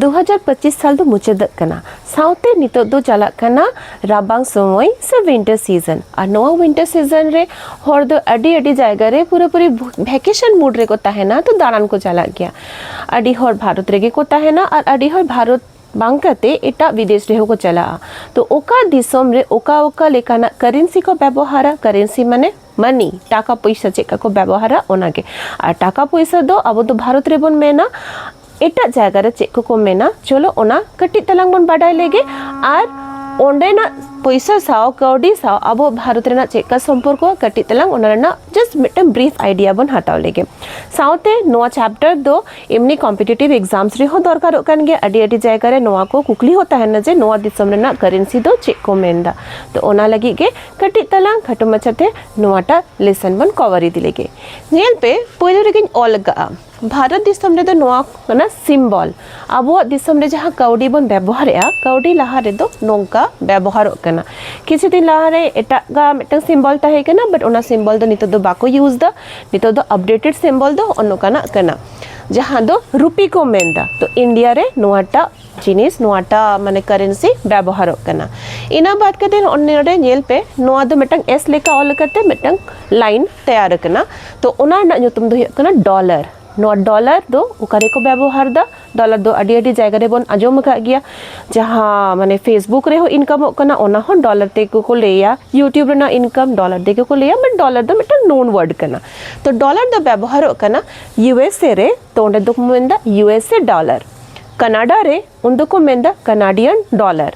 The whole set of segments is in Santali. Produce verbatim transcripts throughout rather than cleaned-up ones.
ᱫᱩ ᱦᱟᱡᱟᱨ ᱯᱚᱸᱪᱤᱥ ᱥᱟᱞ ᱫᱚ ᱢᱩᱪᱟᱹᱫᱚᱜ ᱠᱟᱱᱟ᱾ ᱥᱟᱶᱛᱮ ᱱᱤᱛᱚᱜ ᱫᱚ ᱪᱟᱞᱟᱜ ᱠᱟᱱᱟ ᱨᱟᱵᱟᱝ ᱥᱚᱢᱚᱭ ᱥᱮ ᱣᱤᱱᱴᱟᱨ ᱥᱤᱡᱚᱱ᱾ ᱟᱨ ᱱᱚᱣᱟ ᱣᱤᱱᱴᱟᱨ ᱥᱤᱡᱚᱱ ᱨᱮ ᱦᱚᱲ ᱫᱚ ᱟᱹᱰᱤ ᱟᱹᱰᱤ ᱡᱟᱭᱜᱟ ᱨᱮ ᱯᱩᱨᱟᱹᱯᱩᱨᱤ ᱵᱷᱮᱠᱮᱥᱚᱱ ᱢᱩᱰ ᱨᱮᱠᱚ ᱛᱟᱦᱮᱱᱟ, ᱛᱚ ᱫᱟᱬᱟᱱ ᱠᱚ ᱪᱟᱞᱟᱜ ᱜᱮᱭᱟ᱾ ᱟᱹᱰᱤ ᱦᱚᱲ ᱵᱷᱟᱨᱚᱛ ᱨᱮᱜᱮ ᱠᱚ ᱛᱟᱦᱮᱱᱟ ᱟᱨ ᱟᱹᱰᱤ ᱦᱚᱲ ᱵᱷᱟᱨᱚᱛ ᱵᱟᱝ ᱠᱟᱛᱮ ᱮᱴᱟᱜ ᱵᱤᱫᱮᱥ ᱨᱮᱦᱚᱸ ᱠᱚ ᱪᱟᱞᱟᱜᱼᱟ᱾ ᱛᱚ ᱚᱠᱟ ᱫᱤᱥᱚᱢ ᱨᱮ ᱚᱠᱟ ᱚᱠᱟ ᱞᱮᱠᱟᱱᱟᱜ ᱠᱟᱨᱮᱱᱥᱤ ᱠᱚ ᱵᱮᱵᱚᱦᱟᱨᱟ, ᱠᱟᱨᱮᱱᱥᱤ ᱢᱟᱱᱮ ᱢᱟᱱᱤ, ᱴᱟᱠᱟ ᱯᱚᱭᱥᱟ ᱪᱮᱫ ᱞᱮᱠᱟ ᱠᱚ ᱵᱮᱵᱚᱦᱟᱨᱟ ᱚᱱᱟᱜᱮ᱾ ᱟᱨ ᱴᱟᱠᱟ ᱯᱚᱭᱥᱟ ᱫᱚ ᱟᱵᱚ ᱫᱚ ᱵᱷᱟᱨᱚᱛ ᱨᱮᱵᱚᱱ ᱢᱮᱱᱟ, ᱮᱴᱟᱜ ᱡᱟᱭᱜᱟ ᱨᱮ ᱪᱮᱫ ᱠᱚᱠᱚ ᱢᱮᱱᱟ, ᱪᱚᱞᱚ ᱚᱱᱟ ᱠᱟᱹᱴᱤᱡ ᱛᱟᱞᱟᱝ ᱵᱚᱱ ᱵᱟᱰᱟᱭ ᱞᱮᱜᱮ᱾ ᱟᱨ ᱚᱸᱰᱮᱱᱟᱜ ᱯᱚᱭᱥᱟ ᱥᱟᱶ, ᱠᱟᱹᱣᱰᱤ ᱥᱟᱶ ᱟᱵᱚ ᱵᱷᱟᱨᱚᱛ ᱨᱮᱱᱟᱜ ᱪᱮᱫ ᱞᱮᱠᱟ ᱥᱚᱢᱯᱚᱨᱠᱚ, ᱠᱟᱹᱴᱤᱡ ᱛᱟᱞᱟᱝ ᱚᱱᱟ ᱨᱮᱱᱟᱜ just ᱢᱤᱫᱴᱟᱝ ᱵᱨᱤᱯᱷ ᱟᱭᱰᱤᱭᱟ ᱵᱚᱱ ᱦᱟᱛᱟᱣ ᱞᱮᱜᱮ᱾ ᱥᱟᱶᱛᱮ ᱱᱚᱣᱟ ᱪᱮᱯᱴᱟᱨ ᱫᱚ ᱮᱢᱱᱤ ᱠᱚᱢᱯᱤᱴᱤᱴᱤᱵᱷ ᱮᱠᱡᱟᱢᱥ ᱨᱮᱦᱚᱸ ᱫᱚᱨᱠᱟᱨᱚᱜ ᱠᱟᱱ ᱜᱮᱭᱟ᱾ ᱟᱹᱰᱤ ᱟᱹᱰᱤ ᱡᱟᱭᱜᱟ ᱨᱮ ᱱᱚᱣᱟ ᱠᱚ ᱠᱩᱠᱞᱤ ᱦᱚᱸ ᱛᱟᱦᱮᱱᱟ ᱡᱮ ᱱᱚᱣᱟ ᱫᱤᱥᱚᱢ ᱨᱮᱱᱟᱜ ᱠᱟᱨᱮᱱᱥᱤ ᱫᱚ ᱪᱮᱫ ᱠᱚ ᱢᱮᱱᱫᱟ᱾ ᱛᱚ ᱚᱱᱟ ᱞᱟᱹᱜᱤᱫ ᱜᱮ ᱠᱟᱹᱴᱤᱡ ᱛᱟᱞᱟᱝ ᱠᱷᱟᱴᱚ ᱢᱟᱪᱷᱟᱛᱮ ᱱᱚᱣᱟᱴᱟᱜ ᱞᱮᱥᱚᱱ ᱵᱚᱱ ᱠᱚᱵᱷᱟᱨ ᱤᱫᱤ ᱞᱮᱜᱮ᱾ ᱧᱮᱞ ᱯᱮ, ᱯᱳᱭᱞᱳ ᱨᱮᱜᱮᱧ ᱚᱞ ᱟᱠᱟᱫᱼᱟ, ᱵᱷᱟᱨᱚᱛ ᱫᱤᱥᱚᱢ ᱨᱮᱫᱚ ᱱᱚᱣᱟ ᱠᱟᱱᱟ ᱥᱤᱢᱵᱚᱞ᱾ ᱟᱵᱚᱣᱟᱜ ᱫᱤᱥᱚᱢ ᱨᱮ ᱡᱟᱦᱟᱸ ᱠᱟᱹᱣᱰᱤ ᱵᱚᱱ ᱵᱮᱵᱚᱦᱟᱨᱮᱫᱼᱟ, ᱠᱟᱹᱣᱰᱤ ᱞᱟᱦᱟ ᱨᱮᱫᱚ ᱱᱚᱝᱠᱟ ᱵᱮᱵᱚᱦᱟᱨᱚᱜ ᱠᱟᱱᱟ᱾ ᱠᱤᱪᱷᱩ ᱫᱤᱱ ᱞᱟᱦᱟᱨᱮ ᱮᱴᱟᱜᱟᱜ ᱢᱤᱫᱴᱟᱝ ᱥᱤᱢᱵᱚᱞ ᱛᱟᱦᱮᱸ ᱠᱟᱱᱟ, but ᱚᱱᱟ ᱥᱤᱢᱵᱚᱞ ᱫᱚ ᱱᱤᱛᱚᱜ ᱫᱚ ᱵᱟᱠᱚ ᱤᱭᱩᱡᱽ ᱮᱫᱟ, ᱱᱤᱛᱚᱜ ᱫᱚ ᱟᱯᱰᱮᱴᱮᱰ ᱥᱤᱢᱵᱚᱞ ᱫᱚ ᱱᱚᱝᱠᱟᱱᱟᱜ ᱠᱟᱱᱟ, ᱡᱟᱦᱟᱸ ᱫᱚ ᱨᱩᱯᱤ ᱠᱚ ᱢᱮᱱᱫᱟ᱾ ᱛᱚ ᱤᱱᱰᱤᱭᱟ ᱨᱮ ᱱᱚᱣᱟᱴᱟᱜ ᱡᱤᱱᱤᱥ, ᱱᱚᱣᱟᱴᱟᱜ ᱢᱟᱱᱮ ᱠᱟᱨᱮᱱᱥᱤ ᱵᱮᱵᱚᱦᱟᱨᱚᱜ ᱠᱟᱱᱟ᱾ ᱤᱱᱟᱹ ᱵᱟᱫ ᱠᱟᱛᱮ ᱱᱚᱜᱼᱚᱭ ᱱᱚᱰᱮ ᱧᱮᱞ ᱯᱮ, ᱱᱚᱣᱟ ᱫᱚ ᱢᱤᱫᱴᱟᱝ ᱮᱥ ᱞᱮᱠᱟ ᱚᱞ ᱠᱟᱛᱮ ᱢᱤᱫᱴᱟᱝ ᱞᱟᱭᱤᱱ ᱛᱮᱭᱟᱨ ᱟᱠᱟᱱᱟ᱾ ᱛᱚ ᱚᱱᱟ ᱨᱮᱱᱟᱜ ᱧᱩᱛᱩᱢ ᱫᱚ ᱦᱩᱭᱩᱜ ᱠᱟᱱᱟ ᱰᱚᱞᱟᱨ᱾ ᱱᱚᱣᱟ ᱰᱚᱞᱟᱨ ᱫᱚ ᱚᱠᱟ ᱨᱮᱠᱚ ᱵᱮᱵᱚᱦᱟᱨ ᱮᱫᱟ? ᱰᱚᱞᱟᱨ ᱫᱚ ᱟᱹᱰᱤ ᱟᱹᱰᱤ ᱡᱟᱭᱜᱟ ᱨᱮᱵᱚᱱ ᱟᱸᱡᱚᱢ ᱟᱠᱟᱫ ᱜᱮᱭᱟ, ᱡᱟᱦᱟᱸ ᱢᱟᱱᱮ ᱯᱷᱮᱥᱵᱩᱠ ᱨᱮᱦᱚᱸ ᱤᱱᱠᱟᱢᱚᱜ ᱠᱟᱱᱟ, ᱚᱱᱟ ᱦᱚᱸ ᱰᱚᱞᱟᱨ ᱛᱮᱜᱮ ᱠᱚ ᱞᱟᱹᱭᱟ, ᱭᱩᱴᱤᱭᱩᱵᱽ ᱨᱮᱱᱟᱜ ᱤᱱᱠᱟᱢ ᱰᱚᱞᱟᱨ ᱛᱮᱜᱮ ᱠᱚ ᱞᱟᱹᱭᱟ, but ᱰᱚᱞᱟᱨ ᱫᱚ ᱢᱤᱫᱴᱟᱝ ᱱᱳᱱ ᱣᱟᱨᱰ ᱠᱟᱱᱟ᱾ ᱛᱚ ᱰᱚᱞᱟᱨ ᱫᱚ ᱵᱮᱵᱚᱦᱟᱨᱚᱜ ᱠᱟᱱᱟ ᱤᱭᱩ ᱮᱥ ᱮ ᱨᱮ, ᱛᱚ ᱚᱸᱰᱮ ᱫᱚᱠᱚ ᱢᱮᱱᱫᱟ U S A dollar. Canada ᱨᱮ ᱩᱱ ᱫᱚᱠᱚ ᱢᱮᱱᱫᱟ ᱠᱟᱱᱟᱰᱤᱭᱟᱱ ᱰᱚᱞᱟᱨ᱾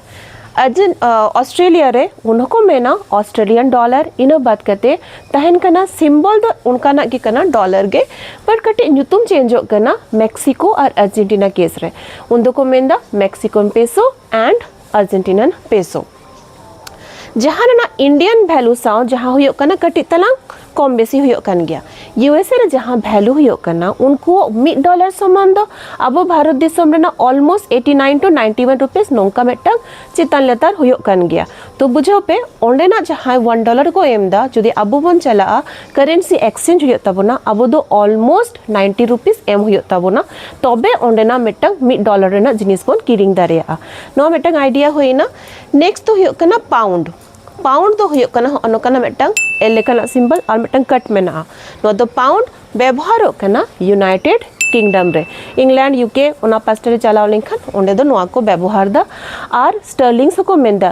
ᱟᱨᱡᱮᱱ-, ᱟ, ᱚᱥᱴᱨᱮᱞᱤᱭᱟ ᱨᱮ ᱩᱱ ᱦᱚᱸᱠᱚ ᱢᱮᱱᱟ ᱚᱥᱴᱨᱮᱞᱤᱭᱟᱱ ᱰᱚᱞᱟᱨ᱾ ᱤᱱᱟᱹ ᱵᱟᱫ ᱠᱟᱛᱮ ᱛᱟᱦᱮᱱ ᱠᱟᱱᱟ, ᱥᱤᱢᱵᱚᱞ ᱫᱚ ᱚᱱᱠᱟᱱᱟᱜ ᱜᱮ ᱠᱟᱱᱟ ᱰᱚᱞᱟᱨ ᱜᱮ, but ᱠᱟᱹᱴᱤᱡ ᱧᱩᱛᱩᱢ ᱪᱮᱧᱡᱚᱜ ᱠᱟᱱᱟ ᱢᱮᱠᱥᱤᱠᱳ ᱟᱨ ᱟᱨᱡᱮᱱᱴᱤᱱᱟ ᱠᱮᱥ ᱨᱮ᱾ ᱩᱱ ᱫᱚᱠᱚ ᱢᱮᱱᱫᱟ ᱢᱮᱠᱥᱤᱠᱳᱱ ᱯᱮᱥᱳ and ᱟᱨᱡᱮᱱᱴᱤᱱᱟᱱ ᱯᱮᱥᱳ᱾ ᱡᱟᱦᱟᱸ ᱨᱮᱱᱟᱜ ᱤᱱᱰᱤᱭᱟᱱ ᱵᱷᱮᱞᱩ ᱥᱟᱶ ᱡᱟᱦᱟᱸ ᱦᱩᱭᱩᱜ ᱠᱟᱱᱟ ᱠᱟᱹᱴᱤᱡ ᱛᱟᱞᱟᱝ ᱠᱚᱢ ᱵᱮᱥᱤ ᱦᱩᱭᱩᱜ ᱠᱟᱱ ᱜᱮᱭᱟ᱾ ᱤᱭᱩ ᱮᱥ ᱮ ᱨᱮ ᱡᱟᱦᱟᱸ ᱵᱷᱮᱞᱩ ᱦᱩᱭᱩᱜ ᱠᱟᱱᱟ, ᱩᱱᱠᱩ ᱢᱤᱫ ᱰᱚᱞᱟᱨ ᱥᱚᱢᱟᱱ ᱫᱚ ᱟᱵᱚ ᱵᱷᱟᱨᱚᱛ ᱫᱤᱥᱚᱢ ᱨᱮᱱᱟᱜ almost eighty nine two ninety one rupees ᱱᱚᱝᱠᱟ ᱢᱤᱫᱴᱟᱝ ᱪᱮᱛᱟᱱ ᱞᱟᱛᱟᱨ ᱦᱩᱭᱩᱜ ᱠᱟᱱ ᱜᱮᱭᱟ᱾ ᱛᱚ ᱵᱩᱡᱷᱟᱹᱣ ᱯᱮ, ᱚᱸᱰᱮᱱᱟᱜ ᱡᱟᱦᱟᱸᱭ ᱚᱣᱟᱱ ᱰᱚᱞᱟᱨ ᱠᱚ ᱮᱢ ᱮᱫᱟ, ᱡᱩᱫᱤ ᱟᱵᱚ ᱵᱚᱱ ᱪᱟᱞᱟᱜᱼᱟ, ᱠᱟᱨᱮᱱᱥᱤ ᱮᱠᱥᱪᱮᱧᱡᱽ ᱦᱩᱭᱩᱜ ᱛᱟᱵᱚᱱᱟ, ᱟᱵᱚ ᱫᱚ ᱚᱞᱢᱳᱥᱴ ᱱᱟᱭᱤᱱᱴᱤ ᱨᱩᱯᱤᱥ ᱮᱢ ᱦᱩᱭᱩᱜ ᱛᱟᱵᱚᱱᱟ, ᱛᱚᱵᱮ ᱚᱸᱰᱮᱱᱟᱜ ᱢᱤᱫᱴᱟᱝ ᱢᱤᱫ ᱰᱚᱞᱟᱨ ᱨᱮᱱᱟᱜ ᱡᱤᱱᱤᱥ ᱵᱚᱱ ᱠᱤᱨᱤᱧ ᱫᱟᱲᱮᱭᱟᱜᱼᱟ᱾ ᱱᱚᱣᱟ ᱢᱤᱫᱴᱟᱝ ᱟᱭᱰᱤᱭᱟ ᱦᱩᱭᱱᱟ᱾ ᱱᱮᱠᱥᱴ ᱫᱚ ᱦᱩᱭᱩᱜ ᱠᱟᱱᱟ ᱯᱟᱣᱩᱱᱰ᱾ ᱯᱟᱣᱩᱱᱰ ᱫᱚ ᱦᱩᱭᱩᱜ ᱠᱟᱱᱟ ᱦᱚᱸᱜᱼᱚ ᱱᱚᱝᱠᱟᱱᱟᱜ ᱢᱤᱫᱴᱟᱝ ᱮᱞ ᱞᱮᱠᱟᱱᱟᱜ ᱥᱤᱢᱵᱚᱞ ᱟᱨ ᱢᱤᱫᱴᱟᱝ ᱠᱟᱴ ᱢᱮᱱᱟᱜᱼᱟ᱾ ᱱᱚᱣᱟ ᱫᱚ ᱯᱟᱣᱩᱱᱰ ᱵᱮᱵᱚᱦᱟᱨᱚᱜ ᱠᱟᱱᱟ ᱤᱭᱩᱱᱟᱭᱴᱮᱰ ᱠᱤᱝᱰᱚᱢ ᱨᱮ᱾ ᱤᱝᱞᱮᱱᱰ, ᱤᱭᱩ ᱠᱮ, ᱚᱱᱟ ᱯᱟᱥᱴᱟ ᱨᱮ ᱪᱟᱞᱟᱣ ᱞᱮᱱᱠᱷᱟᱱ ᱚᱸᱰᱮ ᱫᱚ ᱱᱚᱣᱟ ᱠᱚ ᱵᱮᱵᱚᱦᱟᱨ ᱫᱟ᱾ ᱟᱨ ᱥᱴᱟᱨᱞᱤᱝᱥ ᱦᱚᱸᱠᱚ ᱢᱮᱱᱫᱟ,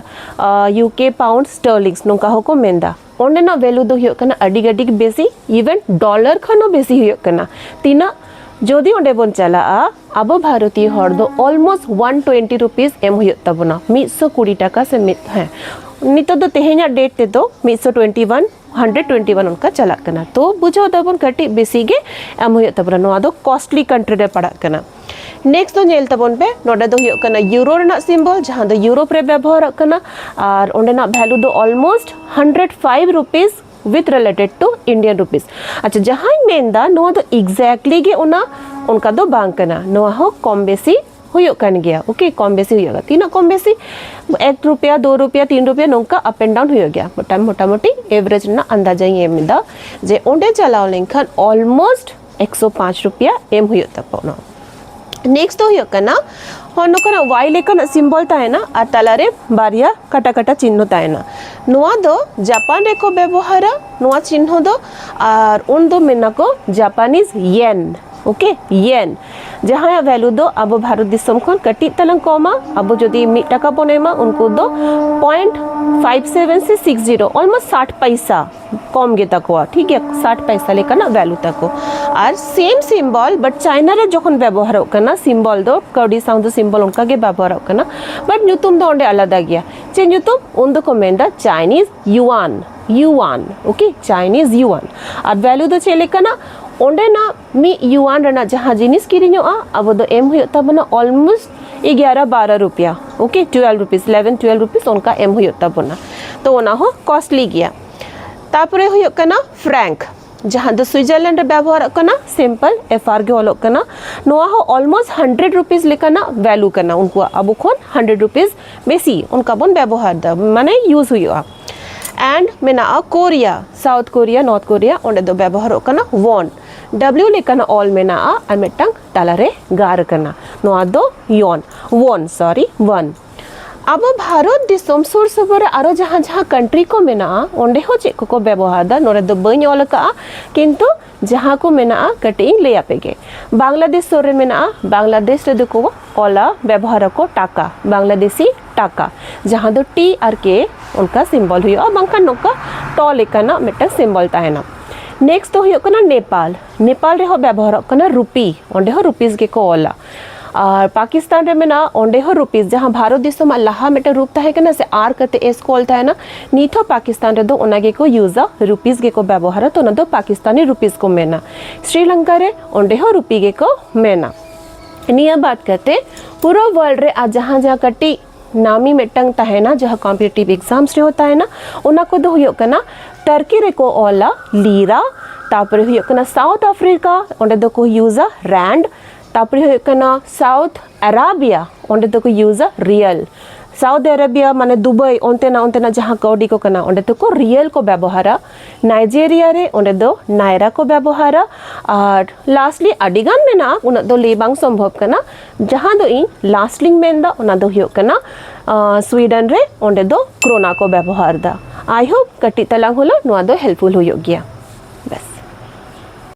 ᱤᱭᱩ ᱠᱮ ᱯᱟᱣᱩᱱᱰ ᱥᱴᱟᱨᱞᱤᱝᱥ ᱱᱚᱝᱠᱟ ᱦᱚᱸᱠᱚ ᱢᱮᱱᱫᱟ᱾ ᱚᱸᱰᱮᱱᱟᱜ ᱵᱷᱮᱞᱩ ᱫᱚ ᱦᱩᱭᱩᱜ ᱠᱟᱱᱟ ᱟᱹᱰᱤ ᱟᱹᱰᱤ ᱵᱮᱥᱤ, ᱤᱵᱷᱮᱱ ᱰᱚᱞᱟᱨ ᱠᱷᱚᱱ ᱦᱚᱸ ᱵᱮᱥᱤ ᱦᱩᱭᱩᱜ ᱠᱟᱱᱟ᱾ ᱛᱤᱱᱟᱹᱜ ᱡᱩᱫᱤ ᱚᱸᱰᱮ ᱵᱚᱱ ᱪᱟᱞᱟᱜᱼᱟ, ᱟᱵᱚ ᱵᱷᱟᱨᱚᱛᱤᱭᱚ ᱦᱚᱲ ᱫᱚ ᱚᱞᱢᱳᱥᱴ ᱚᱣᱟᱱ ᱴᱩᱭᱮᱱᱴᱤ ᱨᱩᱯᱤᱥ ᱮᱢ ᱦᱩᱭᱩᱜ ᱛᱟᱵᱚᱱᱟ, ᱢᱤᱫ ᱥᱚ ᱠᱩᱲᱤ ᱴᱟᱠᱟ ᱥᱮ ᱢᱤᱫ, ᱦᱮᱸ, ᱱᱤᱛᱚᱜ ᱫᱚ ᱛᱮᱦᱮᱧᱟᱜ ᱰᱮᱴ ᱛᱮᱫᱚ ᱢᱤᱫ ᱥᱚ ᱴᱩᱭᱮᱱᱴᱤ ᱣᱟᱱ, ᱦᱟᱱᱰᱨᱮᱰ ᱴᱩᱭᱮᱱᱴᱤ ᱣᱟᱱ ᱚᱱᱠᱟ ᱪᱟᱞᱟᱜ ᱠᱟᱱᱟ᱾ ᱛᱚ ᱵᱩᱡᱷᱟᱹᱣ ᱫᱟᱵᱚᱱ ᱠᱟᱹᱴᱤᱡ ᱵᱮᱥᱤ ᱜᱮ ᱮᱢ ᱦᱩᱭᱩᱜ ᱛᱟᱵᱚᱱᱟ, ᱱᱚᱣᱟ ᱫᱚ ᱠᱚᱥᱴᱞᱤ ᱠᱟᱱᱴᱨᱤ ᱨᱮ ᱯᱟᱲᱟᱜ ᱠᱟᱱᱟ᱾ ᱱᱮᱠᱥᱴ ᱫᱚ ᱧᱮᱞ ᱛᱟᱵᱚᱱ ᱯᱮ, ᱱᱚᱰᱮ ᱫᱚ ᱦᱩᱭᱩᱜ ᱠᱟᱱᱟ ᱭᱩᱨᱳ ᱨᱮᱱᱟᱜ ᱥᱤᱢᱵᱚᱞ, ᱡᱟᱦᱟᱸ ᱫᱚ ᱭᱩᱨᱳᱯ ᱨᱮ ᱵᱮᱵᱚᱦᱟᱨᱚᱜ ᱠᱟᱱᱟ᱾ ᱟᱨ ᱚᱸᱰᱮᱱᱟᱜ ᱵᱷᱮᱞᱩ ᱫᱚ almost hundred five rupees with related to Indian rupees. ᱟᱪᱪᱷᱟ, ᱡᱟᱦᱟᱸᱧ ᱢᱮᱱᱫᱟ ᱱᱚᱣᱟ ᱫᱚ ᱮᱠᱡᱮᱠᱴᱞᱤ ᱜᱮ ᱚᱱᱟ ᱚᱱᱠᱟ ᱫᱚ ᱵᱟᱝ ᱠᱟᱱᱟ, ᱱᱚᱣᱟ ᱦᱚᱸ ᱠᱚᱢ ᱵᱮᱥᱤ ᱦᱩᱭᱩᱜ ᱠᱟᱱ ᱜᱮᱭᱟ᱾ ᱳᱠᱮ, ᱠᱚᱢ ᱵᱮᱥᱤ ᱦᱩᱭᱩᱜ ᱠᱟᱱᱟ᱾ ᱛᱤᱱᱟᱹᱜ ᱠᱚᱢ ᱵᱮᱥᱤ? ᱮᱠ ᱨᱩᱯᱤᱭᱟ, ᱫᱩ ᱨᱩᱯᱤᱭᱟ, ᱛᱤᱱ ᱨᱩᱯᱤᱭᱟ, ᱱᱚᱝᱠᱟ ᱟᱯ ᱮᱱᱰ ᱰᱟᱣᱩᱱ ᱦᱩᱭᱩᱜ ᱜᱮᱭᱟ᱾ ᱢᱚᱴᱟ- ᱢᱚᱴᱟᱢᱩᱴᱤ ᱮᱵᱷᱨᱮᱡᱽ ᱨᱮᱱᱟᱜ ᱟᱱᱫᱟᱡᱟ ᱤᱧ ᱮᱢ ᱮᱫᱟ ᱡᱮ ᱚᱸᱰᱮ ᱪᱟᱞᱟᱣ ᱞᱮᱱᱠᱷᱟᱱ ᱚᱞᱢᱳᱥᱴ ᱮᱠᱥᱚ ᱯᱟᱸᱪ ᱨᱩᱯᱤᱭᱟ ᱮᱢ ᱦᱩᱭᱩᱜ ᱛᱟᱵᱚᱱᱟ᱾ ᱱᱮᱠᱥᱴ ᱫᱚ ᱦᱩᱭᱩᱜ ᱠᱟᱱᱟ, ᱦᱚᱸ ᱱᱚᱝᱠᱟᱱᱟᱜ ᱣᱟᱭ ᱞᱮᱠᱟᱱᱟᱜ ᱥᱤᱢᱵᱚᱞ ᱛᱟᱦᱮᱱᱟ ᱟᱨ ᱛᱟᱞᱟᱨᱮ ᱵᱟᱨᱭᱟ ᱠᱟᱴᱟ ᱠᱟᱴᱟ ᱪᱤᱱᱦᱚ ᱛᱟᱦᱮᱱᱟ᱾ ᱱᱚᱣᱟ ᱫᱚ ᱡᱟᱯᱟᱱ ᱨᱮᱠᱚ ᱵᱮᱵᱚᱦᱟᱨᱟ ᱱᱚᱣᱟ ᱪᱤᱱᱦᱚ ᱫᱚ, ᱟᱨ ᱩᱱ ᱫᱚ ᱢᱮᱱᱟ ᱠᱚ ᱡᱟᱯᱟᱱᱤᱡᱽ ᱭᱮᱱ᱾ ᱳᱠᱮ, ᱭᱮᱱ᱾ ᱡᱟᱦᱟᱸᱭᱟᱜ ᱵᱷᱮᱞᱩ ᱫᱚ ᱟᱵᱚ ᱵᱷᱟᱨᱚᱛ ᱫᱤᱥᱚᱢ ᱠᱷᱚᱱ ᱠᱟᱹᱴᱤᱡ ᱛᱟᱞᱟᱝ ᱠᱚᱢᱟ, ᱟᱵᱚ ᱡᱩᱫᱤ ᱢᱤᱫ ᱴᱟᱠᱟ ᱵᱚᱱ ᱮᱢᱟ, ᱩᱱᱠᱩ ᱫᱚ ᱯᱚᱭᱮᱱᱴ ᱯᱷᱟᱭᱤᱵᱷ ᱥᱮᱵᱷᱮᱱ ᱥᱮ ᱥᱤᱠᱥ ᱡᱤᱨᱳ, ᱚᱞᱢᱳᱥᱴ ᱥᱟᱴ ᱯᱟᱭᱥᱟ ᱠᱚᱢ ᱜᱮᱛᱟ ᱠᱚᱣᱟ, ᱴᱷᱤᱠ ᱜᱮᱭᱟ, ᱥᱟᱴ ᱯᱟᱭᱥᱟ ᱞᱮᱠᱟᱱᱟᱜ ᱵᱷᱮᱞᱩ ᱛᱟᱠᱚ᱾ ᱟᱨ ᱥᱮᱢ ᱥᱤᱢᱵᱚᱞ, ᱵᱟᱴ ᱪᱟᱭᱱᱟ ᱨᱮ ᱡᱚᱠᱷᱚᱱ ᱵᱮᱵᱚᱦᱟᱨᱚᱜ ᱠᱟᱱᱟ, ᱥᱤᱢᱵᱚᱞ ᱫᱚ ᱠᱟᱹᱣᱰᱤ ᱥᱟᱶ ᱫᱚ ᱥᱤᱢᱵᱚᱞ ᱚᱱᱠᱟ ᱜᱮ ᱵᱮᱵᱚᱦᱟᱨᱚᱜ ᱠᱟᱱᱟ, ᱵᱟᱴ ᱧᱩᱛᱩᱢ ᱫᱚ ᱚᱸᱰᱮ ᱟᱞᱟᱫᱟ ᱜᱮᱭᱟ᱾ ᱪᱮᱫ ᱧᱩᱛᱩᱢ? ᱩᱱ ᱫᱚᱠᱚ ᱢᱮᱱᱫᱟ ᱪᱟᱭᱱᱤᱡᱽ ᱭᱩᱣᱟᱱ, ᱭᱩᱣᱟᱱ, ᱳᱠᱮ, ᱪᱟᱭᱱᱤᱡᱽ ᱭᱩᱣᱟᱱ᱾ ᱟᱨ ᱵᱷᱮᱞᱩ ᱫᱚ ᱪᱮᱫ ᱞᱮᱠᱟᱱᱟ? ᱚᱸᱰᱮᱱᱟᱜ ᱢᱤᱫ ᱭᱩᱣᱟᱱ ᱨᱮᱱᱟᱜ ᱡᱟᱦᱟᱸ ᱡᱤᱱᱤᱥ ᱠᱤᱨᱤᱧᱚᱜᱼᱟ, ᱟᱵᱚ ᱫᱚ ᱮᱢ ᱦᱩᱭᱩᱜ ᱛᱟᱵᱚᱱᱟ ᱚᱞᱢᱳᱥᱴ ᱮᱜᱟᱨᱚ ᱵᱟᱨᱚ ᱨᱩᱯᱤᱭᱟ, okay, twelve rupees, eleven twelve rupees ᱚᱱᱠᱟ ᱮᱢ ᱦᱩᱭᱩᱜ ᱛᱟᱵᱚᱱᱟ᱾ ᱛᱚ ᱚᱱᱟ ᱦᱚᱸ ᱠᱚᱥᱴᱞᱤ ᱜᱮᱭᱟ᱾ ᱛᱟᱨᱯᱚᱨᱮ ᱦᱩᱭᱩᱜ ᱠᱟᱱᱟ franc, ᱡᱟᱦᱟᱸ ᱫᱚ ᱥᱩᱭᱡᱟᱨᱞᱮᱱᱰ ᱨᱮ ᱵᱮᱵᱚᱦᱟᱨᱚᱜ ᱠᱟᱱᱟ, simple F R ᱜᱮ ᱚᱞᱚᱜ ᱠᱟᱱᱟ᱾ ᱱᱚᱣᱟ ᱦᱚᱸ almost hundred rupees ᱞᱮᱠᱟᱱᱟᱜ value ᱠᱟᱱᱟ, ᱩᱱᱠᱩᱣᱟᱜ ᱟᱵᱚ ᱠᱷᱚᱱ hundred rupees ᱵᱮᱥᱤ ᱚᱱᱠᱟ ᱵᱚᱱ ᱵᱮᱵᱚᱦᱟᱨ ᱫᱟ, ᱢᱟᱱᱮ use ᱦᱩᱭᱩᱜᱼᱟ᱾ And ᱢᱮᱱᱟᱜᱼᱟ Korea, South Korea, North Korea, ᱚᱸᱰᱮ ᱫᱚ ᱵᱮᱵᱚᱦᱟᱨᱚᱜ ᱠᱟᱱᱟ won᱾ W ᱞᱮᱠᱟᱱᱟᱜ ᱚᱞ ᱢᱮᱱᱟᱜᱼᱟ ᱟᱨ ᱢᱤᱫᱴᱟᱝ ᱛᱟᱞᱟᱨᱮ ᱜᱟᱨ ᱠᱟᱱᱟ, ᱱᱚᱣᱟ ᱫᱚ ᱭᱚᱱ, won, sorry, won᱾ ᱟᱵᱚ ᱵᱷᱟᱨᱚᱛ ᱫᱤᱥᱚᱢ ᱥᱩᱨ ᱥᱩᱯᱩᱨ ᱨᱮ ᱟᱨᱚ ᱡᱟᱦᱟᱸ ᱡᱟᱦᱟᱸ country ᱠᱚ ᱢᱮᱱᱟᱜᱼᱟ, ᱚᱸᱰᱮ ᱦᱚᱸ ᱪᱮᱫ ᱠᱚᱠᱚ ᱵᱮᱵᱚᱦᱟᱨ ᱫᱟ, ᱱᱚᱰᱮ ᱫᱚ ᱵᱟᱹᱧ ᱚᱞ ᱟᱠᱟᱜᱼᱟ, ᱠᱤᱱᱛᱩ ᱡᱟᱦᱟᱸ ᱠᱚ ᱢᱮᱱᱟᱜᱼᱟ ᱠᱟᱹᱴᱤᱡ ᱤᱧ ᱞᱟᱹᱭ ᱟᱯᱮ ᱜᱮ᱾ ᱵᱟᱝᱞᱟᱫᱮᱥ ᱥᱩᱨ ᱨᱮ ᱢᱮᱱᱟᱜᱼᱟ, ᱵᱟᱝᱞᱟᱫᱮᱥ ᱨᱮᱫᱚ ᱠᱚ ᱚᱞᱟ, ᱵᱮᱵᱚᱦᱟᱨᱟᱠᱚ ᱴᱟᱠᱟ, ᱵᱟᱝᱞᱟᱫᱮᱥᱤ ᱴᱟᱠᱟ, ᱡᱟᱦᱟᱸ ᱫᱚ T ᱟᱨ K ᱚᱱᱠᱟ symbol ᱦᱩᱭᱩᱜᱼᱟ, ᱵᱟᱝᱠᱷᱟᱱ ᱱᱚᱝᱠᱟ ᱴᱚ ᱞᱮᱠᱟᱱᱟᱜ ᱢᱤᱫᱴᱟᱝ symbol ᱛᱟᱦᱮᱱᱟ᱾ Next ᱫᱚ ᱦᱩᱭᱩᱜ ᱠᱟᱱᱟ ᱱᱮᱯᱟᱞ᱾ ᱱᱮᱯᱟᱞ ᱨᱮᱦᱚᱸ ᱵᱮᱵᱚᱦᱟᱨᱚᱜ ᱠᱟᱱᱟ ᱨᱩᱯᱤ, ᱚᱸᱰᱮ ᱦᱚᱸ ᱨᱩᱯᱤᱥ ᱜᱮᱠᱚ ᱚᱞᱟ᱾ ᱟᱨ ᱯᱟᱠᱤᱥᱛᱟᱱ ᱨᱮ ᱢᱮᱱᱟᱜᱼᱟ, ᱚᱸᱰᱮ ᱦᱚᱸ ᱨᱩᱯᱤᱥ, ᱡᱟᱦᱟᱸ ᱵᱷᱟᱨᱚᱛ ᱫᱤᱥᱚᱢᱟᱜ ᱞᱟᱦᱟ ᱢᱤᱫᱴᱟᱝ ᱨᱩᱯ ᱛᱟᱦᱮᱸ ᱠᱟᱱᱟ ᱥᱮ, ᱟᱨ ᱠᱟᱛᱮ S ᱠᱚ ᱚᱞ ᱛᱟᱦᱮᱱᱟ, ᱱᱤᱛ ᱦᱚᱸ ᱯᱟᱠᱤᱥᱛᱟᱱ ᱨᱮᱫᱚ ᱚᱱᱟ ᱜᱮᱠᱚ ᱤᱭᱩᱡᱟ, ᱨᱩᱯᱤᱥ ᱜᱮᱠᱚ ᱵᱮᱵᱚᱦᱟᱨᱟ, ᱛᱚ ᱚᱱᱟ ᱫᱚ ᱯᱟᱠᱤᱥᱛᱟᱱᱤ ᱨᱩᱯᱤᱥ ᱠᱚ ᱢᱮᱱᱟ᱾ ᱥᱨᱤᱞᱚᱝᱠᱟ ᱨᱮ ᱚᱸᱰᱮ ᱦᱚᱸ ᱨᱩᱯᱤ ᱜᱮᱠᱚ ᱢᱮᱱᱟ᱾ ᱱᱤᱭᱟᱹ ᱵᱟᱫ ᱠᱟᱛᱮ ᱯᱩᱨᱟᱹ world ᱨᱮ ᱟᱨ ᱡᱟᱦᱟᱸ ᱡᱟᱦᱟᱸ ᱠᱟᱹᱴᱤᱡ ᱱᱟᱢᱤ ᱢᱤᱫᱴᱟᱝ ᱛᱟᱦᱮᱱᱟ, ᱡᱟᱦᱟᱸ competitive exams ᱨᱮᱦᱚᱸ ᱛᱟᱦᱮᱱᱟ, ᱚᱱᱟ ᱠᱚᱫᱚ ᱦᱩᱭᱩᱜ ᱠᱟᱱᱟ ᱴᱟᱨᱠᱤ ᱨᱮᱠᱚ ᱚᱞᱟ ᱞᱤᱨᱟ, ᱛᱟᱨᱯᱚᱨᱮ ᱦᱩᱭᱩᱜ ᱠᱟᱱᱟ South Africa, ᱚᱸᱰᱮ ᱫᱚᱠᱚ ᱤᱭᱩᱡᱟ ᱨᱮᱱᱰ, ᱛᱟᱨᱯᱚᱨᱮ ᱦᱩᱭᱩᱜ ᱠᱟᱱᱟ South Arabia, ᱚᱸᱰᱮ ᱫᱚᱠᱚ ᱤᱭᱩᱡᱟ ᱨᱤᱭᱟᱞ᱾ ᱥᱟᱣᱩᱫᱤ ᱟᱨᱟᱵᱤᱭᱟ ᱢᱟᱱᱮ ᱫᱩᱵᱟᱭ, ᱚᱱᱛᱮᱱᱟᱜ ᱚᱱᱛᱮᱱᱟᱜ ᱡᱟᱦᱟᱸ ᱠᱟᱹᱣᱰᱤ ᱠᱚ ᱠᱟᱱᱟ, ᱚᱸᱰᱮ ᱫᱚᱠᱚ ᱨᱤᱭᱟᱞ ᱠᱚ ᱵᱮᱵᱚᱦᱟᱨᱟ᱾ ᱱᱟᱭᱡᱮᱨᱤᱭᱟ ᱨᱮ ᱚᱸᱰᱮ ᱫᱚ ᱱᱟᱭᱨᱟ ᱠᱚ ᱵᱮᱵᱚᱦᱟᱨᱟ᱾ ᱟᱨ lastly ᱟᱹᱰᱤ ᱜᱟᱱ ᱢᱮᱱᱟᱜᱼᱟ, ᱩᱱᱟᱹᱜ ᱫᱚ ᱞᱟᱹᱭ ᱵᱟᱝ ᱥᱚᱢᱵᱷᱚᱵ ᱠᱟᱱᱟ᱾ ᱡᱟᱦᱟᱸ ᱫᱚ ᱤᱧ last ᱞᱤᱧ ᱢᱮᱱᱫᱟ, ᱚᱱᱟ ᱫᱚ ᱦᱩᱭᱩᱜ ᱠᱟᱱᱟ ᱥᱩᱭᱰᱮᱱ ᱨᱮ, ᱚᱸᱰᱮ ᱫᱚ ᱠᱨᱳᱱᱟ ᱠᱚ ᱵᱮᱵᱚᱦᱟᱨ ᱫᱟ᱾ I hope ᱠᱟᱹᱴᱤᱡ ᱛᱟᱞᱟᱝ ᱦᱚᱞᱳ ᱱᱚᱣᱟ ᱫᱚ helpful ᱦᱩᱭᱩᱜ ᱜᱮᱭᱟ᱾ ᱵᱮᱥ᱾